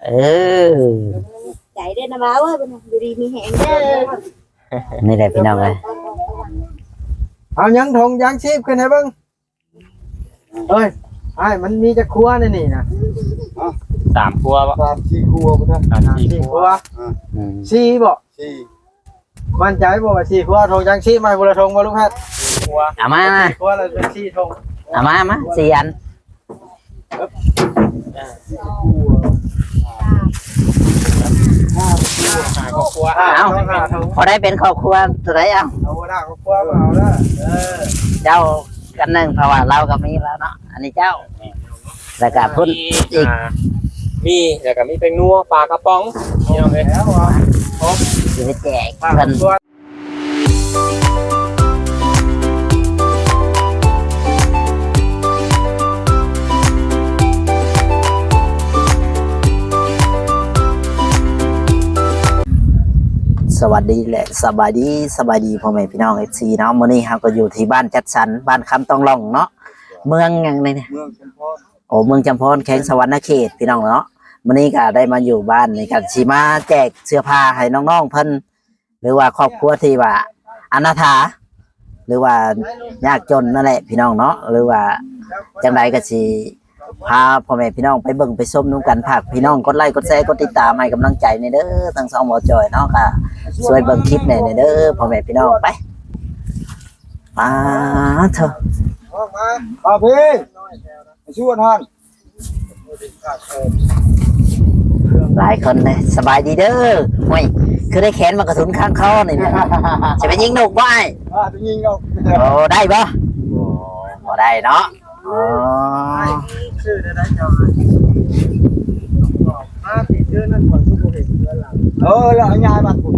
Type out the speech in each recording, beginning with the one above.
ເອີ ໃຈເດີນະບ່າວເອີຍ ຢູ່ດີມີແຮງເດີ. ນີ້ແຫຼະພີ່ນ້ອງເອີຍ ເອົາຫຍັງຖົງຢາງຊີບຂຶ້ນໃຫ້ເບິ່ງ. ເອີຍ ອ້າຍ ມັນມີຈັກຄົວໃນນີ້ນະ? ສາມຄົວບໍ່? ສາມສີ່ຄົວພຸ້ນນະ. ສາມສີ່ຄົວ. ອືມ ສີ່ບໍ່? ສີ່. ໝັ້ນໃຈບໍ່ວ່າສີ່ຄົວ? ຖົງຢາງຊີບມາໃຫ້ຜູ້ລະຖົງບໍ່ ລຸງແພັດ? ສີ່ຄົວ. ເອົາມາ ມາ ສີ່ຄົວລະເປັນສີ່ຖົງ. ເອົາມາ ມາ ສີ່ອັນ. ຫ້າຄົວ. ເອົ້າ ພໍໄດ້ເປັນຄອບຄົວເທົ່າໃດເອົ້າ? ເອົາຫົວໜ້າຄອບຄົວມາເອົາເດີ. ເອີ ເຈົ້າ ກັນໜຶ່ງ ເພາະວ່າລາວກໍມີແລ້ວເນາະ. ອັນນີ້ເຈົ້າ ແລ້ວກໍພຸ້ນອີກ ອ່າ ມີ ແລ້ວກໍມີແປ້ງນົວ ປາກະປ໋ອງ ພີ່ນ້ອງເອີຍ ຄົບ ຊິໄປແຈກເພິ່ນ. ສະຫວັດດີ ແລະ ສະບາຍດີ ສະບາຍດີພໍ່ແມ່ພີ່ນ້ອງ ເອັຟຊີ ເນາະ. ມື້ນີ້ເຮົາກໍຢູ່ທີ່ບ້ານຈັດສັນ ບ້ານຄຳຕ້ອງລ່ອງເນາະ ເມືອງຫຍັງນີ້? ເມືອງຈຳພອນ. ໂອ້ ເມືອງຈຳພອນ ແຂວງສະຫວັນນະເຂດ ພີ່ນ້ອງເນາະ. ມື້ນີ້ກໍໄດ້ມາຢູ່ບ້ານນີ້ ກໍຊິມາແຈກເສື້ອຜ້າໃຫ້ນ້ອງໆເພິ່ນ ຫຼືວ່າຄອບຄົວທີ່ວ່າອະນາຖາ ຫຼືວ່າຍາກຈົນນັ້ນແຫຼະ ພີ່ນ້ອງເນາະ. ຫຼືວ່າຈັ່ງໃດກໍຊິພາພໍ່ແມ່ພີ່ນ້ອງໄປເບິ່ງໄປຊົມນຳກັນ. ຝາກພີ່ນ້ອງກົດໄລ້ກົດແຊ ກົດຕິດຕາມໃຫ້ກຳລັງໃຈແດ່ເດີ ທາງຊ່ອງບໍ່ຈ່ອຍເນາະ. ກໍຊ່ວຍເບິ່ງຄລິບແດ່ເດີ ພໍ່ແມ່ພີ່ນ້ອງ. ໄປ ປາດໂທ້ ອອກມາ ມາພີ່ ມາຊວນຫັ້ນ ຫຼາຍຄົນເດ້. ສະບາຍດີເດີ. ໂອ້ຍ ຄືໄດ້ແຂນໝາກກະທຸນຄ້າງຄໍນີ້ແຫຼະ. ຈະໄປຍິງນົກບໍ່ອ້າຍ? ອ່າ ໄປຍິງນົກ. ໂອ້ ໄດ້ບໍ່? ບໍ່ ບໍ່ໄດ້ເນາະ. ອໍ ຊື່ໄດ້ເຈົ້າ ມາທີ່ເທື່ອນັ້ນກ່ອນ ຄືບໍ່ເຫັນເຮືອນຫຼັງ. ເອີ ແລ້ວຍ້າຍມາພຸ້ນ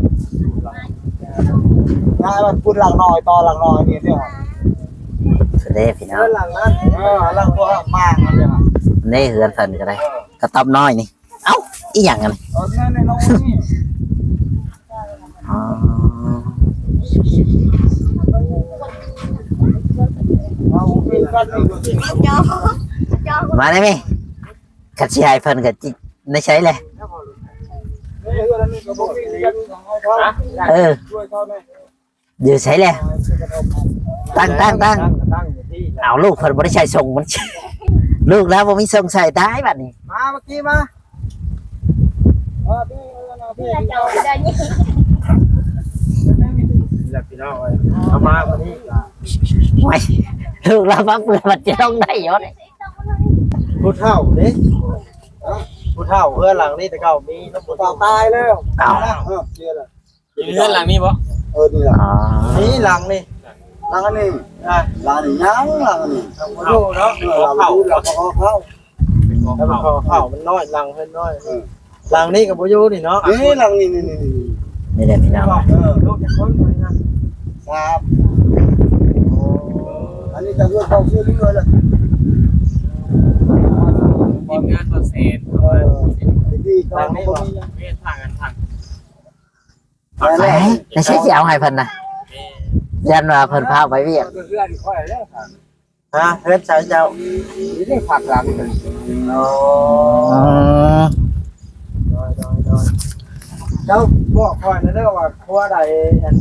ຍ້າຍມາພຸ້ນຫຼັງນ້ອຍ ຕໍ່ຫຼັງນ້ອຍນີ້ເດ້. ສະເດພີ່ນ້ອງ ເຮືອນຫຼັງນັ້ນ ເອີ ຫຼັງຕົວມາງນັ້ນເດ້. ນີ້ເຮືອນເພິ່ນກໍໄດ້ ກະຕອບນ້ອຍນີ້. ເອົ້າ ອີຫຍັງອັນນີ້? ເອີ ແມ່ນນ້ອຍນີ້. ອໍ ມາໄດ້ແມ່. ຄັນຊິໃຫ້ເພິ່ນກໍຈິ ໃນໃສແຫຼະ? ເອີ ຢູ່ໃສແຫຼະ? ຕັ້ງ ຕັ້ງ ຕັ້ງ ເອົາ ລູກເພິ່ນບໍ່ໄດ້ໃສ່ຊົງ ມັນ ລູກລາວບໍ່ມີຊົງໃສ່ ຕາຍບັດນີ້. ມາ ມາກີ້ມາ ມາ ພີ່ ມາ ພີ່ ແລ້ວພີ່ນ້ອງເອີຍ ເອົາມາບັດນີ້. ໂອ້ຍ ລູກລາວມາເປືອ ມັນຈະລົງໄດ້ຢູ່ນີ້. ຜູ້ເຖົ້າເດ້ ຜູ້ເຖົ້າເຮືອນຫຼັງນີ້ແຕ່ເກົ່າມີ ຜູ້ເຖົ້າຕາຍແລ້ວ. ເອົ້າ ເອີ ເສຍແລ້ວ. ຢູ່ເຮືອນຫຼັງນີ້ບໍ່? ເອີ ນີ້ລະ ອໍ ນີ້ຫຼັງນີ້ ຫຼັງອັນນີ້ ອ່າ ຫຼັງນີ້ຍັງ ຫຼັງນີ້ຍັງບໍ່ຢູ່ເນາະ. ເອີ ຫຼັງນີ້ຫຼັງຂອງເຂົາ ເຂົາ ເຂົາມັນນ້ອຍ ຫຼັງເພິ່ນນ້ອຍ. ເອີ ຫຼັງນີ້ກໍບໍ່ຢູ່ນີ້ເນາະ. ນີ້ຫຼັງນີ້ ນີ້ ນີ້ ນີ້ ນີ້ແຫຼະພີ່ນ້ອງ. ເອີ ລູກຈັກຄົນ? ສາມ. ໂອ້ ອັນນີ້ກໍເຮືອນເກົ່າເຮືອນເຮືອນລະ ທີມງານບໍ່ແສນ. ເອີ ດີໆ ຫຼັງນີ້ບໍ່ມີ. ແມ່ນທາງ ອັນທາງ ໄປ ແລ້ວໃສຊິເອົາໃຫ້ເພິ່ນນະ? ຢ້ານວ່າເພິ່ນພາໄປວຽກ. ເຮືອນຂ້ອຍແລ້ວ ຮະ ເຮືອນໃສເຈົ້າ? ຢູ່ໃນພາກຫຼັງ. ອໍ ອືມ ໂດຍ ໂດຍ ໂດຍ ເຈົ້າບອກຂ້ອຍແດ່ເດີວ່າຄົວໃດ ອັນ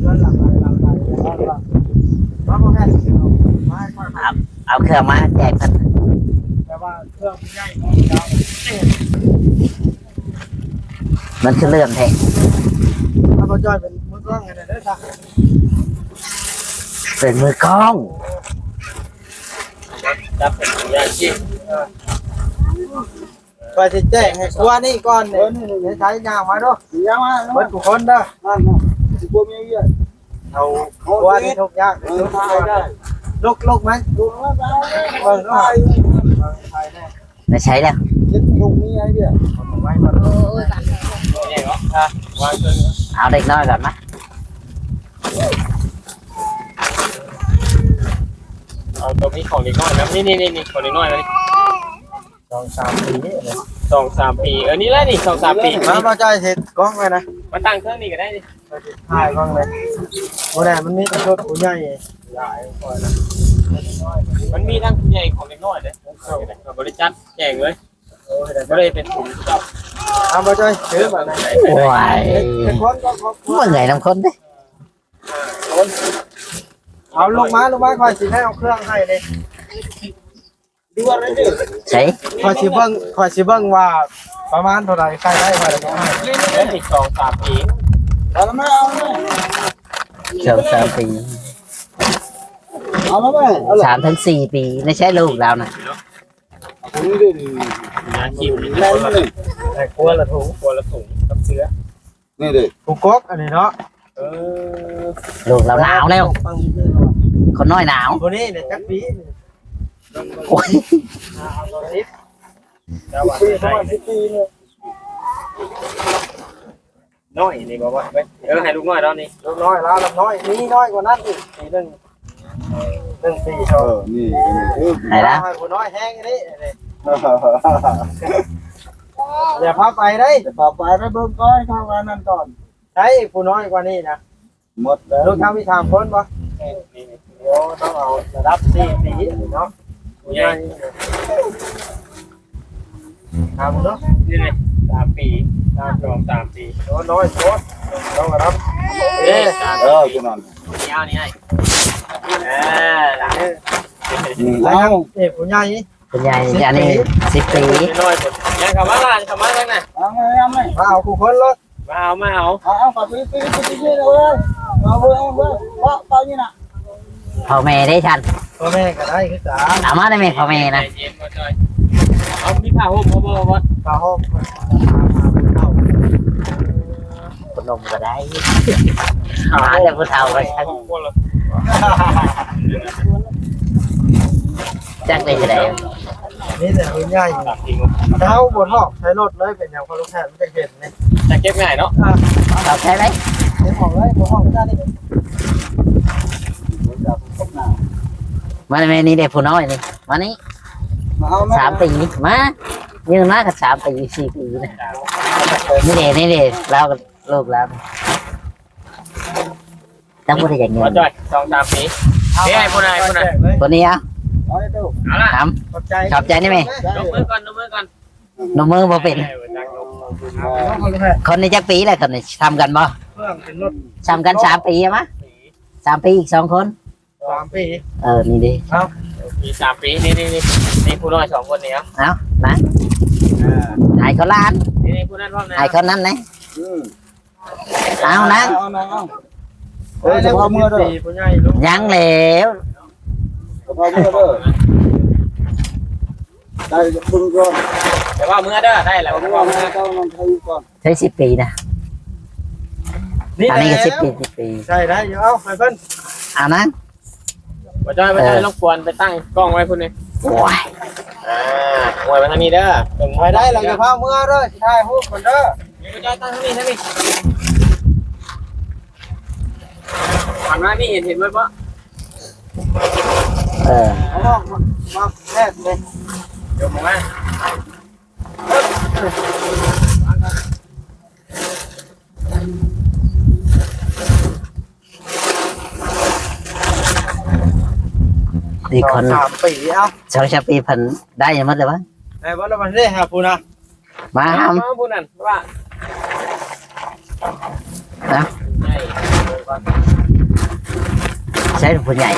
ເຮືອນຫຼັງໃດ ຫຼັງໃດ. ມາ ມາ ມາ ເອົາເຄື່ອງມາແຈກເພິ່ນ ແຕ່ວ່າ ເຄື່ອງໃຫຍ່ຂອງເຈົ້າ ມັນຄືເລື່ອງແທ້. ຂ້າພະເຈົ້າເປັນມືກ້ອງໃຫ້ແດ່ເດີຊະ. ເປັນມືກ້ອງ ຈັບເປັນຢ່າງຈິງ. ເອີ ຂ້ອຍຊິແຈ້ງໃຫ້ຄົວນີ້ກ່ອນ. ເອີ ນີ້ ນີ້ ໃຊ້ຍ່າງມາດູ ຍ່າງມາ ເບິດທຸກຄົນເດີ. ນັ້ນນະ ຊິບໍ່ມີວຽກ. ເອົາຄົວນີ້ທຸກຍາກ. ເອີ ໄດ້ ໄດ້ ລຸກ ລຸກໄໝ? ລຸກມາໄປ ເບິ່ງດູ ໄປ ເບິ່ງໄປແດ່. ໄປໃສແລ້ວ? ເຮັດລູກນີ້ໃຫ້ເດ້. ເອົາເດັກນ້ອຍກ່ອນມາ. ເອົາຕົວນີ້ຂອງເດັກນ້ອຍນຳ. ນີ້ ນີ້ ນີ້ ຂອງເດັກນ້ອຍນະ. ສອງສາມປີນີ້ ສອງສາມປີ. ເອີ ນີ້ແຫຼະນີ້ ສອງສາມປີ. ມາ ມາຈ່າຍເຮັດກ້ອງໄວ້ນະ. ມາຕັ້ງເທິງນີ້ກໍໄດ້ນີ້. ຖ່າຍເບິ່ງເລີຍ. ບໍ່ໄດ້ ມັນມີແຕ່ຊຸດຜູ້ໃຫຍ່ຫຼາຍ. ມັນມີທັງຜູ້ໃຫຍ່ຂອງເດັກນ້ອຍເດ້. ເຂົາບໍ່ໄດ້ຈັດແຈງເລີຍ. ເອີ ບໍ່ໄດ້ເປັນທຸງ. ເອົາ ບໍ່ຈ້ອຍ ຖືບາດນີ້. ໂອ້ຍ ເປັນຄົນກໍຂອບຄຸນ ເມື່ອຍນຳຄົນເດ້. ເອົາ ລົງມາ ລົງມາ ຂ້ອຍຊິໄດ້ເອົາເຄື່ອງໃຫ້ເດ້. ໃສ? ຂ້ອຍຊິເບິ່ງ ຂ້ອຍຊິເບິ່ງວ່າປະມານເທົ່າໃດ ໃສ່ໄດ້ບໍ່ໄດ້. ໄດ້ອີກສອງສາມປີ. ເອົາມາ ເອົາມາ ສອງສາມປີ. ເອົາມາ ເອົາມາ ສາມເຖິງສີ່ປີ. ໃນໃຊ້ລູກລາວນະ. ອັນນີ້ເດ້ ຍາກິນ ແມ່ນມັນນີ້ ໃຫ້ຄົນລະຖົງ ຄົນລະຖົງກັບເສືອ. ນີ້ເດ້ ຜູ້ກົກອັນນີ້ເນາະ. ເອີ ລູກລາວໜາວແລ້ວ ຄົນນ້ອຍໜາວ. ຜູ້ນີ້ເດ້ຈັກປີ? ໂອ້ຍ ເຈົ້າວ່າສິບປີ ປະມານສິບປີນີ້. ນ້ອຍນີ້ບໍ່ວ່າ ເອີ ໃຫ້ລູກນ້ອຍລາວນີ້ ລູກນ້ອຍລາວ ນ້ອຍ ມີນ້ອຍກວ່ານັ້ນອີກ ປີໜຶ່ງ ໜຶ່ງປີ ເອີ ສອງ ນີ້ ໃຫ້ລະ ໃຫ້ຜູ້ນ້ອຍແຮງນີ້. ຢ່າພາໄປເດ້ ຢ່າພາໄປ ໄປເບິ່ງກ່ອນ ເຂົ້າອັນນັ້ນກ່ອນ. ໃຊ້ຜູ້ນ້ອຍກວ່ານີ້ນະ ໝົດແລ້ວ. ລູກເຈົ້າມີສາມຄົນບໍ່? ໂອ້ ຕ້ອງເອົາລະດັບສີ່ປີເນາະ ຜູ້ໃຫຍ່. ຖາມເບິ່ງເນາະ ນີ້ເດ້ ສາມປີ ສາມ ສອງ ສາມປີ. ໂອ້ ນ້ອຍໂພດ ຕ້ອງລະດັບ. ເອີ ເອີ ຜູ້ນັ້ນ ຍາວນີ້ໃຫ້ ເອີ ອືມ ເອົາ ເອີ ຜູ້ໃຫຍ່ ຜູ້ໃຫຍ່ ອັນນີ້ສິບປີ ນ້ອຍໂພດ. ຍັງເຂົ້າມາ ເຂົ້າມາທາງນັ້ນ ເອົາມາ ເອົາມາ ມາເອົາຄູ່ຄົນໂລດ. ມາເອົາ ມາເອົາ ເອົາ ເອົາ ເອົາ ເອົາ ເອົາ ເອົາ ເອົາ ເອົາ ເອົາ ເອົາ ພໍ່ແມ່ເດ້ທ່ານ ພໍ່ແມ່ກໍໄດ້ຄືກັນ. ເອົາມາໄດ້ແມ່ ພໍ່ແມ່ນະ. ເອົາ ມີຜ້າຫົ່ມບໍ່ ບໍ່ ບໍ່ ຜ້າຫົ່ມ ຜູ້ໜຸ່ມກໍໄດ້ ມາແຕ່ຜູ້ເຖົ້າວ່າຊັ້ນ. ຈັກໄດ້ເທົ່າໃດ ມີແຕ່ຜູ້ໃຫຍ່. ເຮົາບໍ່ຖອກໃສ່ລົດເລີຍ ເປັນຫຍັງ? ເພາະລູກແພດມັນຈະເຫັນນີ້ ຈະເກັບງ່າຍເນາະ. ອ່າ ຖອກໃສ່ໄວ້ ເກັບອອກເລີຍ ບໍ່ຖອກກໍໄດ້. ມາແມ່ນີ້ເດ້ ຜູ້ນ້ອຍນີ້ ມານີ້ ມາເອົາ ມາ ສາມປີ ມາ ຍື່ນມາກໍສາມປີ ສີ່ປີນະ. ນີ້ເດ້ ນີ້ເດ້ ລາວ ລູກລາວ ຈັກບໍ່ໄດ້ຢາກເງິນ ບໍ່ຈ່ອຍ ສອງສາມປີ. ເອົາ ເດ້ ຜູ້ໃດ ຜູ້ໃດ ຜູ້ນີ້ ເອົາ ເອົາລະ ຂອບໃຈ ຂອບໃຈນະແມ່. ລົງມືກ່ອນ ລົງມືກ່ອນ ລົງມືບໍ່ເປັນ. ເອີ ບໍ່ຈັກລົງມື ຄົນນີ້ຈັກປີແລ້ວ? ຄົນນີ້ສ່ຳກັນບໍ່? ເຄື່ອງເປັນລົດ ສ່ຳກັນສາມປີ ເອົາມາ ສາມປີ ອີກສອງຄົນ ສາມປີ. ເອີ ນີ້ເດ້ ເອົ້າ ມີສາມປີ ນີ້ ນີ້ ນີ້ ນີ້ຜູ້ນ້ອຍສອງຄົນນີ້. ເອົາ ເອົານະ ເອີ ໃຫ້ເຂົາລ້ານ ນີ້ ນີ້ຜູ້ນັ້ນພ້ອມນະ ໃຫ້ຄົນນັ້ນນະ. ອືມ ເອົານະ ເອົານະ ເອົາ ເອີ ສະເພາະເມືອເດີ ຜູ້ໃຫຍ່ລົງ ຍັງແລ້ວ ສະເພາະເມືອເດີ ໄດ້ເບິ່ງກ່ອນ ສະເພາະເມືອເດີ ໄດ້ແລ້ວ ສະເພາະເມືອ ເຈົ້ານຳໄທກ່ອນ ໃຊ້ສິບປີນະ ນີ້ ອັນນີ້ກໍສິບປີ ສິບປີ ໃຊ້ໄດ້ຢູ່. ເອົາ ໃຫ້ເພິ່ນ ເອົານະ ບໍ່ຈ້ອຍ ບໍ່ຈ້ອຍ ເອີ ລົບກວນ ໄປຕັ້ງກ້ອງໄວ້ພຸ້ນເດ້. ໂອ້ຍ ອ່າ ຫ້ວຍ ມາທາງນີ້ເດີ ເບິ່ງ ໄປໄດ້ແລ້ວ ຢ່າພາເມືອເດີ ຊິຖ່າຍຮູບກ່ອນເດີ. ບໍ່ຈ້ອຍ ຕັ້ງທາງນີ້ ທາງນີ້ ຫັນມານີ້ ເຫັນ ເຫັນເບິດບໍ່? ເອີ ເອົາອອກມາ ມາແທກເລີຍ ຍົກອອກມາ. ອີກຄົນ ສອງສາມປີ ເອົ້າ ສອງສາມປີ ເພິ່ນໄດ້ໝົດແລ້ວວະ ໄດ້ໝົດແລ້ວ ມາເດ້ຫາຜູ້ນະ ມາຫາ ມາຜູ້ນັ້ນວ່າ ນະ ໃຊ້ຜູ້ໃຫຍ່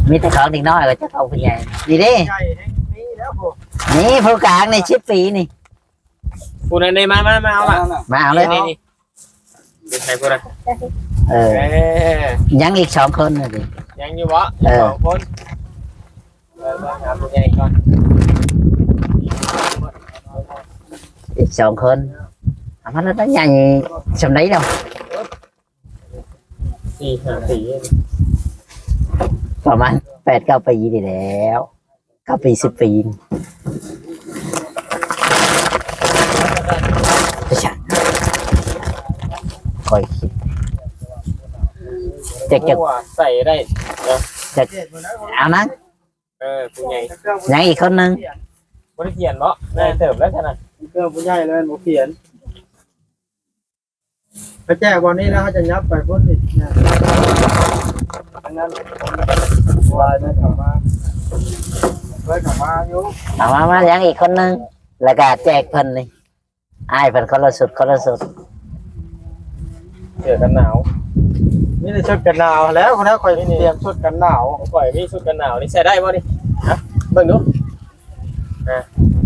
ມີແຕ່ຂອງເດັກນ້ອຍ ວ່າຈະເອົາຜູ້ໃຫຍ່ ນີ້ເດ້ ໃຫຍ່ແຮງ ມີແລ້ວ ໂອ້ ນີ້ຜູ້ກາງນີ້ ສິບປີນີ້ ຜູ້ນັ້ນເດ້ ມາ ມາ ມາເອົາລະ ມາເອົາເລີຍ ນີ້ ນີ້ ນີ້ ໃສ່ຜູ້ນັ້ນ ເອີ ເອີ ຍັງອີກສອງຄົນນະຕິ ຍັງຢູ່ບໍ່? ເອີ ສອງຄົນ ເອີ ມາຫາຜູ້ໃຫຍ່ກ່ອນ ອີກສອງຄົນ ເອົາມາແລ້ວ ໃຫຍ່ສ່ຳໃດແລ້ວ? ສີ່ຫ້າປີ ປະມານແປດເກົ້າປີນີ້ແລ້ວ ເກົ້າປີ ສິບປີ ຂ້ອຍຄິດ ຈັກ ຈັກ ໃສ່ໄດ້ເນາະ ຈັກ ເອົານະ ເອີ ຜູ້ໃຫຍ່ ຍັງອີກຄົນໜຶ່ງ ບໍ່ໄດ້ຂຽນບໍ່? ໄດ້ເຕີບແລ້ວຊັ້ນນະ ເຄື່ອງຜູ້ໃຫຍ່ແລ້ວບໍ່ຂຽນ. ໄປແຈກບ່ອນນີ້ແລ້ວ ເຮົາຈະຫຍັບໄປພຸ້ນອີກນະ ທາງນັ້ນ ວາຍນັ້ນເຂົ້າມາ ເພິ່ນກໍມາຢູ່. ເອົາມາ ມາຫຍັງອີກຄົນໜຶ່ງ ແລ້ວກໍແຈກເພິ່ນນີ້ ອ້າຍເພິ່ນຄົນລະຊຸດ ຄົນລະຊຸດ. ເສື້ອກັນໜາວ ມີແຕ່ຊຸດກັນໜາວແລ້ວ. ຄົນນັ້ນຂ້ອຍມີນີ້ ຕຽມຊຸດກັນໜາວ. ຂ້ອຍມີຊຸດກັນໜາວນີ້ ໃສ່ໄດ້ບໍ່ນີ້? ຮະ ເບິ່ງດູ. ອ່າ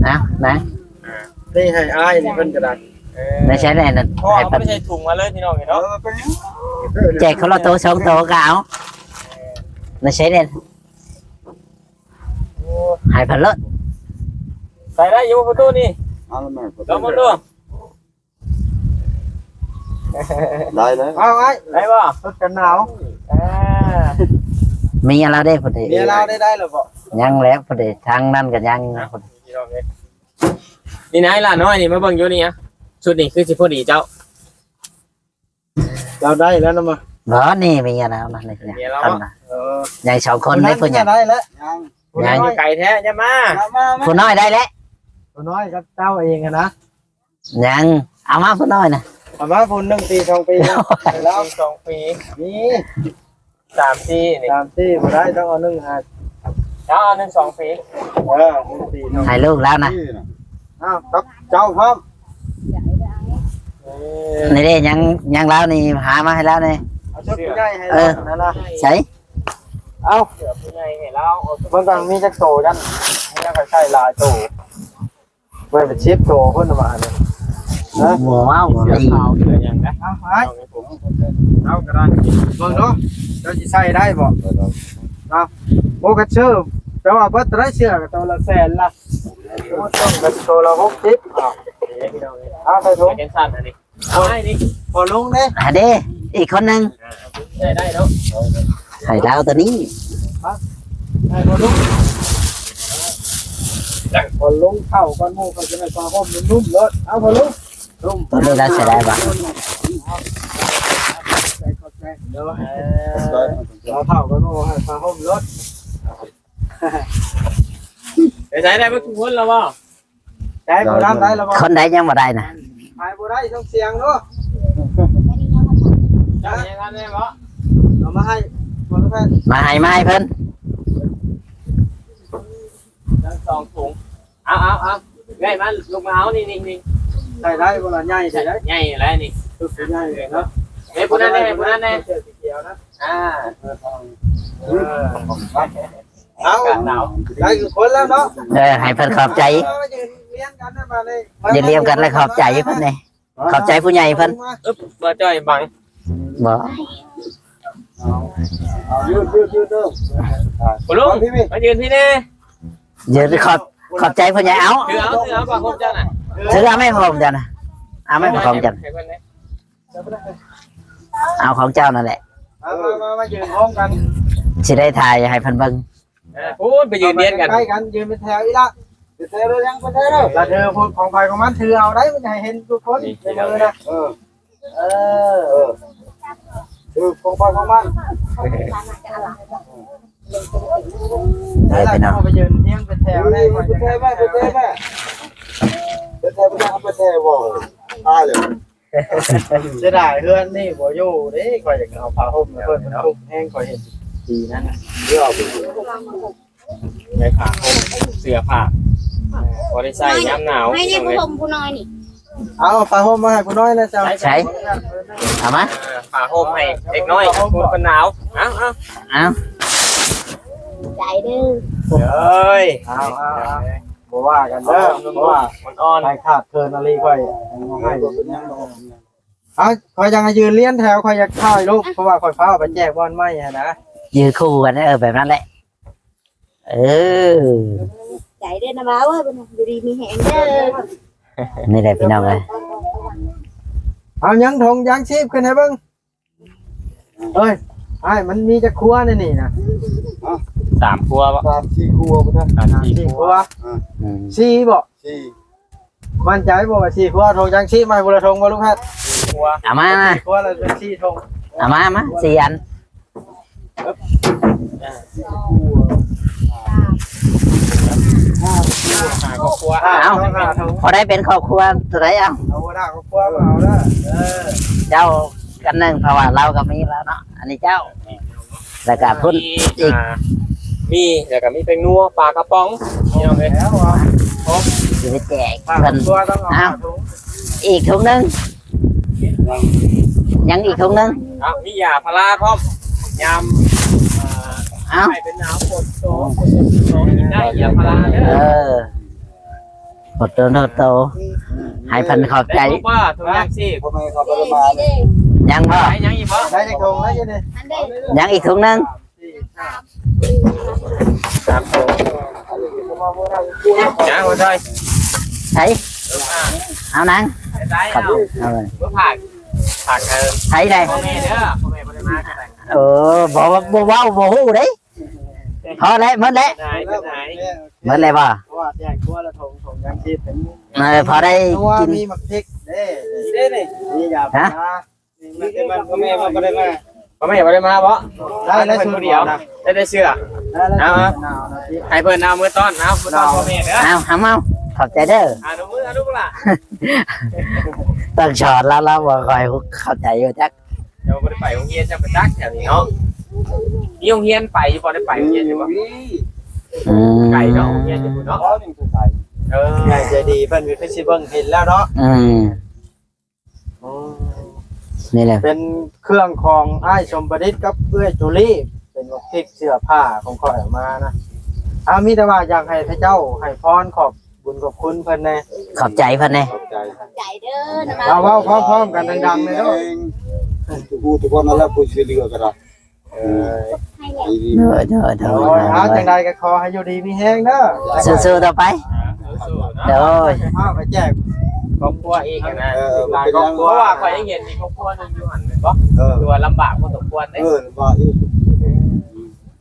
ເອົານະ ອ່າ ນີ້ໃຫ້ອ້າຍນີ້ເພິ່ນກໍໄດ້. ເອີ ໃນໃຊ້ແນ່ນັ້ນ ພໍ່ ໃຫ້ ເອົາ ເພິ່ນ ບໍ່ໄດ້ໃສ່ຖົງມາເລີຍພີ່ນ້ອງເອີຍເນາະ. ເອີ ເອີ ແຈກຄົນລະໂຕສອງໂຕກໍເອົາ. ເອີ ໃນໃຊ້ແນ່ ໂອ້ ໃຫ້ເພິ່ນໂລດ. ໃສ່ໄດ້ຢູ່ປະຕູນີ້? ເອົາລະແມ່ນ ລອງເບິ່ງດູ. ໄດ້ແລ້ວ ເອົາໄວ້ ໄດ້ບໍ່? ຊຸດກັນໜາວ. ອ່າ ເມຍລາວເດ້ພຸ້ນເດ. ເມຍລາວໄດ້ ໄດ້ແລ້ວບໍ່? ຍັງແຫຼະພຸ້ນເດ ທາງນັ້ນກໍຍັງພຸ້ນ. ພີ່ນ້ອງເອີຍ ນີ້ນາຍຫຼ້ານ້ອຍນີ້ ມາເບິ່ງຢູ່ນີ້. ຊຸດນີ້ຄືຊິພໍດີເຈົ້າ. ລາວໄດ້ແລ້ວນະມາ. ບໍ່ ນີ້ເມຍລາວນະ ນີ້ ເມຍລາວ ເອີ ໃຫຍ່ສອງຄົນໃນຜູ້ໃຫຍ່. ໄດ້ແລ້ວ ຍັງ ຍັງ ຜູ້ນ້ອຍຢູ່ໄກແທ້ ຢ່າມາ ມາ ມາ ມາ. ຜູ້ນ້ອຍໄດ້ແລ້ວ ຜູ້ນ້ອຍກັບເຈົ້າເອງຫັ້ນນະ. ຍັງ ເອົາມາຜູ້ນ້ອຍນະ ເອົາມາຜູ້ໜຶ່ງປີສອງປີ ໄດ້ແລ້ວ ປີສອງປີ. ນີ້ ສາມສີ່ນີ້ ສາມສີ່ບໍ່ໄດ້ ຕ້ອງເອົາໜຶ່ງ ເອົາໜຶ່ງສອງປີ. ເອີ ໜຶ່ງປີ ໃຫ້ລູກແລ້ວນະ. ອ້າວ ກັບເຈົ້າພ້ອມ. ເອີ ນີ້ເດ້ ຍັງ ຍັງລາວນີ້ ຫາມາໃຫ້ລາວແດ່. ເອົາຊຸດຜູ້ໃຫຍ່ໃຫ້ລາວນັ້ນນະ. ໃສ ເອົາ ເສື້ອຜູ້ໃຫຍ່ໃຫ້ລາວ. ເບິ່ງກ່ອນມີຈັກໂຕຊັ້ນ ມີແນວໃສ່ຫຼາຍໂຕ. ໄວ້ເປັນສິບໂຕພຸ້ນວ່ານີ້ນະ. ບໍ່ເວົ້າ ເສື້ອຂາວ ເສື້ອຫຍັງນະ. ເອົາ ເອົາກໍໄດ້ ເບິ່ງເນາະ ເຈົ້າຊິໃສ່ໄດ້ບໍ່ເນາະ? ໂອ້ ຄັດເຊີ ແຕ່ວ່າເບິດເທົ່າໃດ ເສື້ອກໍໂຕລະແສນລະ ໂຕລະຫົກສິບ. ເອົາ ເອົາໃສ່ຖົງ ເປັນຊັ້ນອັນນີ້. ເອົາໃຫ້ນີ້ ພໍ່ລຸງເດ້ ຫາເດ້ ອີກຄົນໜຶ່ງ ໃຊ້ໄດ້ເນາະ. ໃຫ້ລາວຕົວນີ້ ໃຫ້ພໍ່ລຸງ ພໍ່ລຸງເຂົ້າກ່ອນໝູ່ ເຂົາຈະໄດ້ຜ້າຫົ່ມນຸ້ມໆໂລດ. ເອົາພໍ່ລຸງ ນຸ້ມ ຕົວນີ້ລາວໃຊ້ໄດ້ບໍ່? ຂອບໃຈ ຂອບໃຈ ໂດຍ ເອີ ລາວເຂົ້າກ່ອນໝູ່ ໃຫ້ຜ້າຫົ່ມໂລດ. ໄປໃສໄດ້ເບິດທຸກຄົນແລ້ວບໍ່? ໄດ້ ຜູ້ນຳໄດ້ແລ້ວບໍ່? ຄົນໃດຍັງບໍ່ໄດ້ນະ? ໃຜບໍ່ໄດ້ສົ່ງສຽງດູ. ເຈົ້າຍັງທັນໄດ້ບໍ່? ເອົາມາໃຫ້ ມາໃຫ້ ມາໃຫ້ເພິ່ນ ທັງສອງຖົງ. ເອົາ ເອົາ ເອົາ ເອື້ອຍມາ ລຸກມາເອົາ ນີ້ ນີ້ ນີ້ ໃສ່ໄດ້ບໍ່ລະ? ໃຫຍ່ໃສ່ໄດ້ ໃຫຍ່ແລ້ວນີ້ ຊຸດໃຫຍ່ເນາະ. ເອີ ຜູ້ນັ້ນແດ່ ຜູ້ນັ້ນແດ່ ເສື້ອສີຂຽວນະ. ອ່າ ເອີ ເອົາ ໄດ້ທຸກຄົນແລ້ວເນາະ. ເອີ ໃຫ້ເພິ່ນຂອບໃຈ ມາຢືນລຽງກັນນະ ມາເລີຍ ຢືນລຽງກັນແລ້ວຂອບໃຈເພິ່ນແດ່. ຂອບໃຈຜູ້ໃຫຍ່ເພິ່ນ. ອຶບ ບໍ່ຈ່ອຍບັງ ບໍ່ ເອົາ ເອົາ ຢືນ ຢືນ ຢືນ ຢືນ ບໍ່ລຸງ ມາຢືນພີ້ແດ່. ຢືນ ຂອບ ຂອບໃຈຜູ້ໃຫຍ່. ເອົາ ຖືເອົາ ຖືເອົາຜ້າຫົ່ມເຈົ້ານະ ຖືເອົາໄມ້ຜ້າຫົ່ມເຈົ້ານະ ເອົາໄມ້ຜ້າຫົ່ມເຈົ້ານະ ໃຫ້ເພິ່ນແດ່. ເອົາຂອງເຈົ້ານັ້ນແຫຼະ ມາ ມາ ມາ ມາຢືນພ້ອມກັນ ຊິໄດ້ຖ່າຍໃຫ້ເພິ່ນເບິ່ງ. ເອີ ພຸ້ນໄປຢືນລຽນກັນ ໃກ້ກັນ ຢືນເປັນແຖວອີກລະ ເປັນແຖວເດີ ຍັງເປັນແຖວເດີ. ລະຖື ຂອງໃຜຂອງມັນ ຖືເອົາໄດ້ ມັນໃຫ້ເຫັນທຸກຄົນ ນີ້ ໃນມືນະ. ເອີ ເອີ ເອີ ຖືຂອງໃຜຂອງມັນ. ເອີ ພີ່ນ້ອງ ໄປຢືນຮຽງເປັນແຖວໄດ້ ເປັນແຖວໄວ້ ເປັນແຖວໄວ້ ເປັນແຖວໄວ້ ເປັນແຖວບໍ່ ຕາຍແລ້ວ. ເສຍດາຍເຮືອນນີ້ບໍ່ຢູ່ເດ້ ຂ້ອຍຢາກເອົາຜ້າຫົ່ມໃຫ້ເພິ່ນ ມັນທຸກແຮງ ຂ້ອຍເຫັນປີນັ້ນນະ. ໄດ້ຜ້າຫົ່ມ ເສື້ອຜ້າ ພໍໄດ້ໃສ່ຍາມໜາວ ໃຫ້ ພີ່ນ້ອງເອີຍ ຜູ້ຊົມຜູ້ນ້ອຍນີ້. ເອົາຜ້າຫົ່ມມາໃຫ້ຜູ້ນ້ອຍແດ່ເຈົ້າ. ໃສ່ ເອົາມາ ເອີ ຜ້າຫົ່ມໃຫ້ເດັກນ້ອຍ ຜູ້ຄົນໜາວ. ເອົາ ເອົາ ເອົາ ໃຈເດີ ເອີຍ. ເອົາ ເອົາ ເອົາ ບໍ່ວ່າກັນເດີ ເພາະວ່າອ້ອນໆ ໃຜຂາດເຂີນອີ່ຫຼີຂ້ອຍໃຫ້. ເອົາ ຂ້ອຍຍັງໃຫ້ຢືນລຽນແຖວ ຂ້ອຍຢາກຖ່າຍຮູບ ເພາະວ່າຂ້ອຍພາໄປແຈກບ່ອນໃໝ່ຫັ້ນນະ. ຢືນຄູ່ກັນ ເອີ ແບບນັ້ນແຫຼະ. ເອີ ໃຈເດີນະບ່າວເອີຍ ຢູ່ດີມີແຮງເດີ. ນີ້ແຫຼະພີ່ນ້ອງເອີຍ ເອົາຍັງຖົງຢາງຊີບຂຶ້ນໃຫ້ເບິ່ງ. ເອີຍ ອ້າຍ ມັນມີຈັກຄົວໃນນີ້ນະ? ສາມຄົວບໍ່? ສາມສີ່ຄົວພຸ້ນນະ. ສາມສີ່ຄົວ ອືມ ສີ່ບໍ່? ສີ່ ໝັ້ນໃຈບໍ່ວ່າສີ່ຄົວ? ຖົງຢາງຊີບມາໃຫ້ຜູ້ລະຖົງບໍ່ ລຸງແພດ? ສີ່ຄົວ ເອົາມາ ມາ ສີ່ຄົວລະເປັນສີ່ຖົງ. ເອົາມາ ມາ ສີ່ອັນ. ຫ້າຄອບຄົວ ເອົາ ພໍໄດ້ເປັນຄອບຄົວເທົ່າໃດ. ເອົາ ເອົາຫົວໜ້າຄອບຄົວມາເອົາເດີ. ເອີ ເຈົ້າ ອັນໜຶ່ງ ເພາະວ່າລາວກໍມີແລ້ວເນາະ. ອັນນີ້ເຈົ້າ ແລ້ວກໍພຸ້ນອີກ ອ່າ ມີ ແລ້ວກໍມີແປ້ງນົວ ປາກະປ໋ອງ ພີ່ນ້ອງເອີຍ ຄົບ ຊິໄປແຈກເພິ່ນ. ເອົາ ອີກຖົງໜຶ່ງ ຍັງອີກຖົງໜຶ່ງ. ເອົາ ມີຢາພາລາພ້ອມ ຍາມ ເອີ ເອົ້າ ໃຫ້ເປັນໜາວ ປວດໂຕ ປວດໂຕ ກິນໄດ້ ຢາພາລາເດີ. ເອີ ປວດໂຕ ປວດໂຕ ໃຫ້ເພິ່ນຂອບໃຈ. ໄດ້ຄົບບໍ່ ຖົງຍາງຊີບ? ພໍ່ແມ່ເຂົາບໍ່ໄດ້ມາເລີຍ. ຍັງບໍ່? ໄດ້ຍັງອີກບໍ່? ໄດ້ຈັກຖົງແລ້ວຢູ່ນີ້? ຍັງອີກຖົງໜຶ່ງ. ສາມໂຕ ຍັງບໍ່ໄດ້ ໃສ? ເອົານາງ ໄດ້ ເອົາ ເອົາ ເອົາ ຝາກ ຝາກ ເອີ ໃສໄດ້ ພໍ່ແມ່ເດີ ພໍ່ແມ່ບໍ່ໄດ້ມາກໍໄດ້. ເອີ ບໍ່ ບໍ່ເວົ້າ ບໍ່ຮູ້ເດ້. ພໍແລ້ວ ໝົດແລ້ວ ໝົດແລ້ວບໍ່? ເພາະວ່າແຈ້ງຄົວລະຖົງ ຖົງຍາງຊີບເປັນ ເອີ ພໍໄດ້ກິນ ມີໝາກພິກເດ້ ເດ້ນີ້ ມີຢາ ຮະ? ພໍ່ແມ່ບໍ່ໄດ້ມາ ພໍ່ແມ່ບໍ່ໄດ້ມາບໍ? ໄດ້ແລ້ວ ຊຸດດຽວ ໄດ້ແຕ່ເສື້ອ ເອົາ ເອົາ ໃຫ້ເພິ່ນເອົາມືຕ້ອນ ເອົາ ມືຕ້ອນພໍ່ແມ່ເດີ ເອົາ ເອົາ ເອົາ ຂອບໃຈເດີ ອານຸມື ອານຸລະ ຕ້ອງສອນລາວ ລາວບໍ່ຄ່ອຍເຂົ້າໃຈຢູ່ຈັກ. ເຈົ້າບໍ່ໄດ້ໄປໂຮງຮຽນ ເຈົ້າໄປຈັກແຖວນີ້ເນາະ ມີໂຮງຮຽນໄປຢູ່ບໍ່? ໄດ້ໄປໂຮງຮຽນຢູ່ບໍ່? ອືມ ໄກເນາະ ໂຮງຮຽນຢູ່ພຸ້ນເນາະ ເອີ ໃຫຍ່ໃຈດີ ເພິ່ນກໍຄືຊິເບິ່ງເຫັນແລ້ວເນາະ ອືມ. ອໍ ນີ້ແຫຼະ ເປັນເຄື່ອງຂອງອ້າຍສົມປະດິດກັບເອື້ອຍຈູລີ ເປັນບັກທິກເສື້ອຜ້າຂອງຂ້ອຍເອົາມານະ. ເອົາ ມີແຕ່ວ່າຢາກໃຫ້ເຂົາເຈົ້າໃຫ້ພອນຂອບບຸນຂອບຄຸນເພິ່ນແດ່ ຂອບໃຈເພິ່ນແດ່ ຂອບໃຈ ຂອບໃຈເດີນະ ເອົາ ເວົ້າພ້ອມໆກັນດັງໆເລີຍເດີ ທຸກຜູ້ທຸກຄົນນັ້ນແຫຼະ ຜູ້ຊ່ວຍເຫຼືອກໍໄດ້. ເອີ ໂດຍ ໂດຍ ໂດຍ ໂດຍ ເອົາ ຈັ່ງໃດກໍຂໍໃຫ້ຢູ່ດີມີແຮງເດີ ສູ້ໆຕໍ່ໄປ ອ່າ ສູ້ໆເນາະ ໂດຍ ພາໄປແຈກຄອບຄົວອີກນະ ເອີ ຫຼາຍຄອບຄົວ ເພາະວ່າຂ້ອຍຍັງເຫັນອີກຄອບຄົວໜຶ່ງຢູ່ຫັ້ນແມ່ນບໍ່? ເອີ ຄືວ່າລຳບາກພໍສົມຄວນເດ້ ເອີ ລຳບາກຢູ່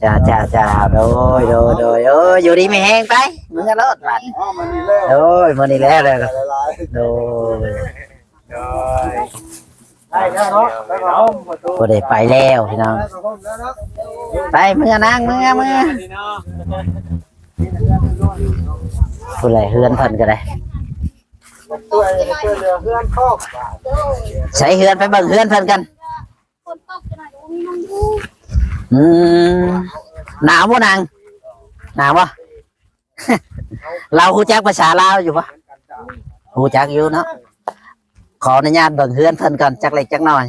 ຈ້າ ຈ້າ ຈ້າ ໂດຍ ໂດຍ ໂດຍ ເອີ ຢູ່ດີມີແຮງໄປ ເມືອໂລດບັດ ອໍ ມື້ນີ້ແລ້ວ ໂດຍ ມື້ນີ້ແລ້ວ ແລ້ວ ຫຼາຍໆ ໂດຍ ໂດຍ ໄດ້ແລ້ວເນາະ ໄດ້ຜ້າຫົ່ມ ບໍ່ໄດ້ໄປແລ້ວພີ່ນ້ອງ ໄປເມືອນາງ ເມືອ ເມືອ ຜູ້ໃດເຮືອນເພິ່ນກໍໄດ້ ຊ່ວຍ ຊ່ວຍເຫຼືອເຮືອນຄອບ ໃສເຮືອນ ໄປເບິ່ງເຮືອນເພິ່ນກັນ ອືມ ໜາວບໍ່ນາງ ໜາວບໍ່? ລາວຮູ້ຈັກພາສາລາວຢູ່ບໍ່? ຮູ້ຈັກຢູ່ເນາະ ຂໍອະນຸຍາດເບິ່ງເຮືອນເພິ່ນກ່ອນ ຈັກເລັກຈັກນ້ອຍ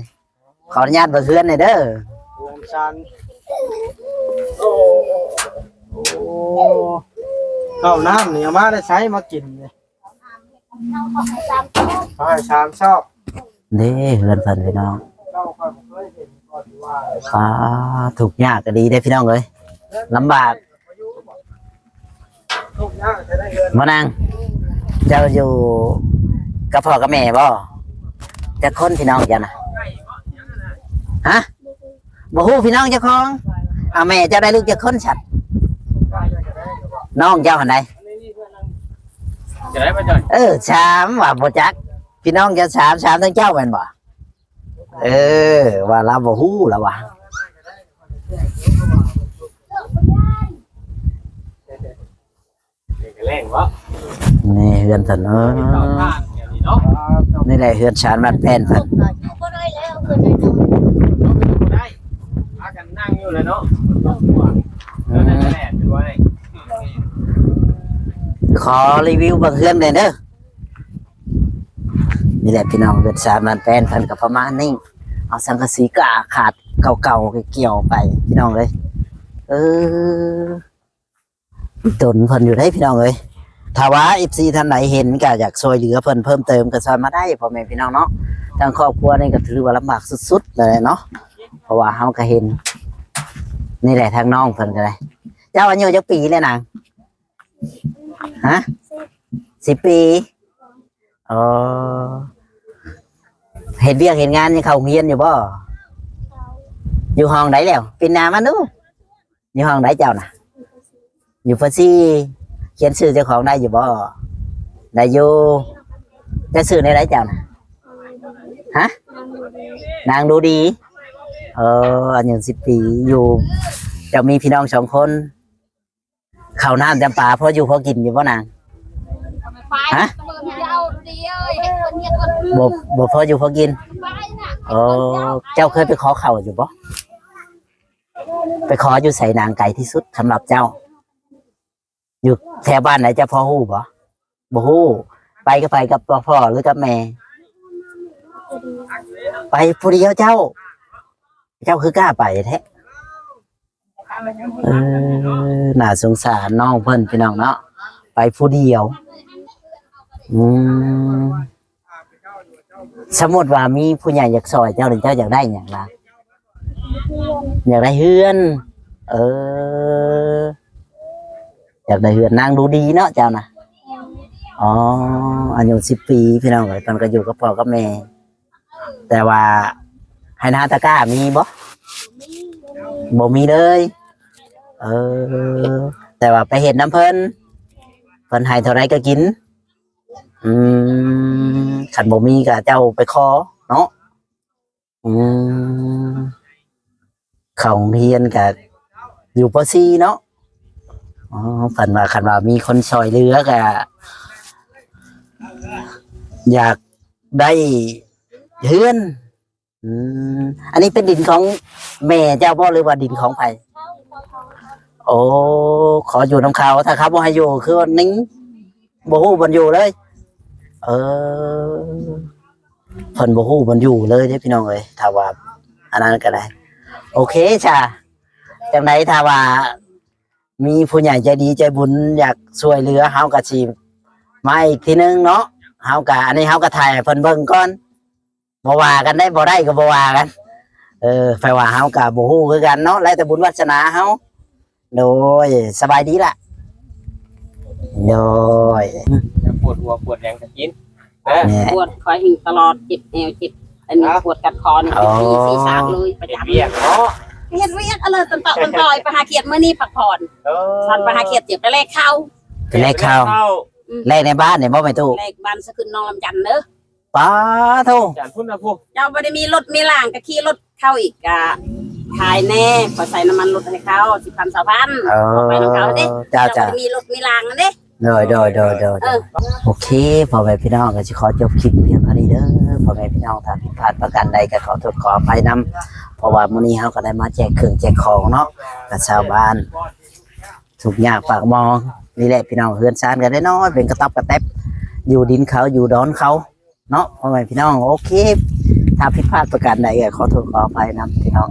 ຂໍອະນຸຍາດເບິ່ງເຮືອນແດ່ເດີ ເຮືອນຊານ ໂອ້ ເຂົ້ານ້ຳນີ້ເອົາມາແຕ່ໃສມາກິນນີ້? ເຂົາໃຫ້ສາມຊອກ ເດ້ເຮືອນເພິ່ນພີ່ນ້ອງ ປ້າ ທຸກຍາກກໍດີເດ້ພີ່ນ້ອງເອີຍ ລຳບາກ ບໍ່ນາງ ເຈົ້າຢູ່ກັບພໍ່ກັບແມ່ບໍ່? ຈັກຄົນພີ່ນ້ອງເຈົ້ານະ? ຮະ? ບໍ່ຮູ້ພີ່ນ້ອງເຈົ້າຂອງ? ເອົາ ແມ່ເຈົ້າໄດ້ລູກຈັກຄົນຊັ້ນ? ນ້ອງເຈົ້າຫັ້ນໃດ? ເອີ ສາມ ວ່າບໍ່ຈັກ ພີ່ນ້ອງເຈົ້າສາມ ສາມທັງເຈົ້າແມ່ນບໍ່? ເອີ ວ່າລາວບໍ່ຮູ້ລາວວ່າ ນີ້ເຮືອນເພິ່ນ ເອີ ນີ້ແຫຼະເຮືອນຊານບ້ານແປ້ນເພິ່ນ ຂໍຣີວິວເບິ່ງເຮືອນແດ່ເດີ. ນີ້ແຫຼະພີ່ນ້ອງ ເຮືອນຊານບ້ານແປ້ນເພິ່ນກໍປະມານນີ້ ເອົາສັງກະສີກາຂາດເກົ່າໆກ່ຽວໄປພີ່ນ້ອງເອີຍ ເອີ ຕົນເພິ່ນຢູ່ເດ້ພີ່ນ້ອງເອີຍ. ຖ້າວ່າເອັຟຊີທ່ານໃດເຫັນກໍຢາກຊ່ວຍເຫຼືອເພິ່ນເພີ່ມເຕີມກໍຊ່ອຍມາໄດ້ພໍ່ແມ່ພີ່ນ້ອງເນາະ. ທາງຄອບຄົວນີ້ກໍຖືວ່າລຳບາກສຸດໆເລີຍເນາະ ເພາະວ່າເຮົາກໍເຫັນ ນີ້ແຫຼະທາງນ້ອງເພິ່ນກໍໄດ້. ເຈົ້າອາຍຸຈັກປີແລ້ວນາງ? ຮະ? ສິບປີ. ອໍ ເຮັດວຽກເຮັດງານ ຍັງເຂົ້າໂຮງຮຽນຢູ່ບໍ່? ຢູ່ຫ້ອງໃດແລ້ວ? ປິ່ນໜ້າມາດູ. ຢູ່ຫ້ອງໃດເຈົ້ານະ? ຢູ່ ປໍສີ່. ຂຽນຊື່ເຈົ້າຂອງໄດ້ຢູ່ບໍ່? ໄດ້ຢູ່. ເຈົ້າຊື່ແນວໃດເຈົ້ານະ? ຮະ? ນາງດູດີ. ເອີ ອາຍຸສິບປີ. ຢູ່ ເຈົ້າມີພີ່ນ້ອງສອງຄົນ. ເຂົ້ານ້ຳຈຳປາພໍຢູ່ພໍກິນຢູ່ບໍ່ນາງ? ຮະ? ບໍ່ ບໍ່ພໍຢູ່ພໍກິນ. ໂອ້ ເຈົ້າເຄີຍໄປຂໍເຂົ້າຢູ່ບໍ່? ไปขออยู่ไสนาง ไกลที่สุดสำหรับเจ้า อยู่แถวบ้านไหน เจ้าพอฮู้บ่? บ่ฮู้ ไปก็ไปกับพ่อหรือกับแม่? ไปผู้เดียวเจ้า เจ้าคือกล้าไปแท้ เออ น่าสงสารน้องเพิ่นพี่น้องเนาะ ไปผู้เดียว อืม สมมุติว่ามีผู้ใหญ่อยากซอยเจ้านี่ เจ้าอยากได้หยังล่ะ? อยากได้เฮือน เออ อยากได้เฮือน นางดูดีเนาะเจ้านะ อ๋อ อายุสิบปีพี่น้องเอ้ย เพิ่นก็อยู่กับพ่อกับแม่ แต่ว่าไฮ่นาตะกร้ามีบ่? บ่มีเลย เออ แต่ว่าไปเฮ็ดนำเพิ่น เพิ่นให้เท่าใดก็กิน อืม คันบ่มีก็เจ้าไปขอเนาะ อืม เข้าโรงเรียนก็อยู่ ป.สี่ เนาะ อ๋อ คันว่า คันว่ามีคนซอยเหลือก็อยากได้เฮือน อืม อันนี้เป็นดินของแม่เจ้าบ่ หรือว่าดินของไผ? โอ้ ขออยู่นำเขา ถ้าเขาบ่ให้อยู่ คือว่าหนี บ่ฮู้บ่อนอยู่เลย เออ เพิ่นบ่ฮู้บ่อนอยู่เลยเด้พี่น้องเอ้ย ถ้าว่าอันนั้นก็ได้ โอเคจ้ะ จั่งใดถ้าว่ามีผู้ใหญ่ใจดีใจบุญอยากช่วยเหลือ เฮาก็สิมาอีกทีหนึ่งเนาะ เฮาก็ อันนี้เฮาก็ถ่ายให้เพิ่นเบิ่งก่อน บ่ว่ากันได้ บ่ได้ก็บ่ว่ากัน เออ ไผว่า เฮาก็บ่ฮู้คือกันเนาะ แล้วแต่บุญวาสนาเฮา โดย สบายดีล่ะ โดย ปวดหัวปวดหยังก็กิน เออ แม่ ปวดคอแห้งตลอด เจ็บแอว เจ็บ อันนี้ ฮะ ปวดกัดคอนี่ อ๋อ เป็นปีศีรษะเลย ประจำ เฮ็ดเวียกเนาะ เฮ็ดเวียกเอาเลยตันต่อตันต่อย ไปหาเขียดมื้อนี้พักผ่อน เออ สันไปหาเขียด เจ็บไปแลกข้าว ไปแลกข้าว อืม แลกในบ้านนี่บ่แม่ตู้ แลกบ้านสะขึ้นน้องลำจันเด้อ ป๊าโธ่ จันพุ้นนะพุ้น เจ้าบ่ได้มีรถมีล่างก็ขี่รถเข้าอีก ก็ขายแน่ ขอใส่น้ำมันรถให้เขา สิบพัน ซาวพัน เออ ขอไปนำเขาเด้ จ้า เจ้าบ่ได้มีรถมีล่างนั่นเด้ โดย โดย โดย โดย เออ โอเค พ่อแม่พี่น้อง ก็สิขอจบคลิปเพียงเท่านี้เด้อ พ่อแม่พี่น้อง ถ้าผิดพลาดประการใดก็ขอโทษขออภัยนำ เพราะว่ามื้อนี้เฮาก็ได้มาแจกเครื่องแจกของเนาะ กับชาวบ้าน ทุกข์ยากปากหม้อง นี่แหละพี่น้อง เฮือนซานก็ได้น้อย เป็นกระต๊อบกระแต๊บ อยู่ดินเขา อยู่ดอนเขา เนาะ พ่อแม่พี่น้อง โอเค ถ้าผิดพลาดประการใดก็ขอโทษขออภัยนำพี่น้อง